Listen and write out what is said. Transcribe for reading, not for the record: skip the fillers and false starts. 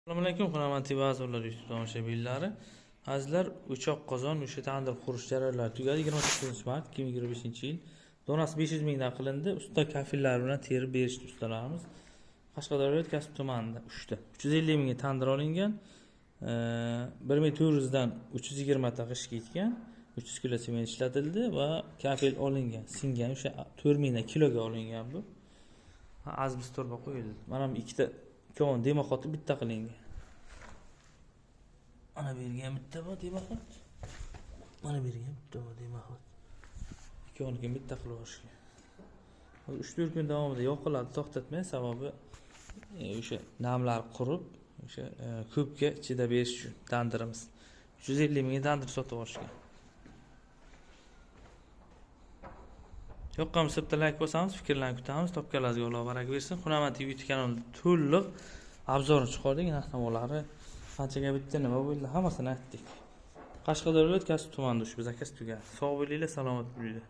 Assalomu alaykum, Hunarmand TV a'zolari, YouTube tomoshabinlari. Azizlar, o'choq qozon, o'sha tandir qurish jarayonlari tugadi. 29 mart 2025-yil. Donasi 500 mingdan qilindi. Usta kafillar bilan terib berishdi ustalarimiz. Qashqadaryo viloyati Kasbi tumanida uchta. 350 mingga tandir olingan. 1400 dan 320 ta g'isht ketgan. 300 kilo sement ishlatildi va kafel olingan, singan o'sha 4 mingdan kiloga olingan bu. Asbest turba qo'yildi. Mana bu ikkita ikkovini дымоход i bitta qilingan. Mana bu yerga ham bitta bor дымоход. Mana bu yerga ham bitta bor дымоход. Ikkovini bitta qilib yuborishgan. 3-4 kun davomida yoqiladi, to'xtatmay, sababi o'sha namlar qurib, o'sha ko'pga chidab berish uchun tandirimiz. 350 mingga tandir sotib olishgan. Yoqqan bo'lsa bitta like bosamiz, fikrlarni kutamiz. Topganlaringizga Alloh baraka bersin. Hunarmand TV YouTube kanalida to'liq обзор chiqardik, narx-navolari qanchaga bitta nima bo'ldi, hammasini aytdik. Qashqadaryo viloyati Kasbi tumanida ushbu заказ tugadi. Sog' bo'linglar, salomat bo'linglar.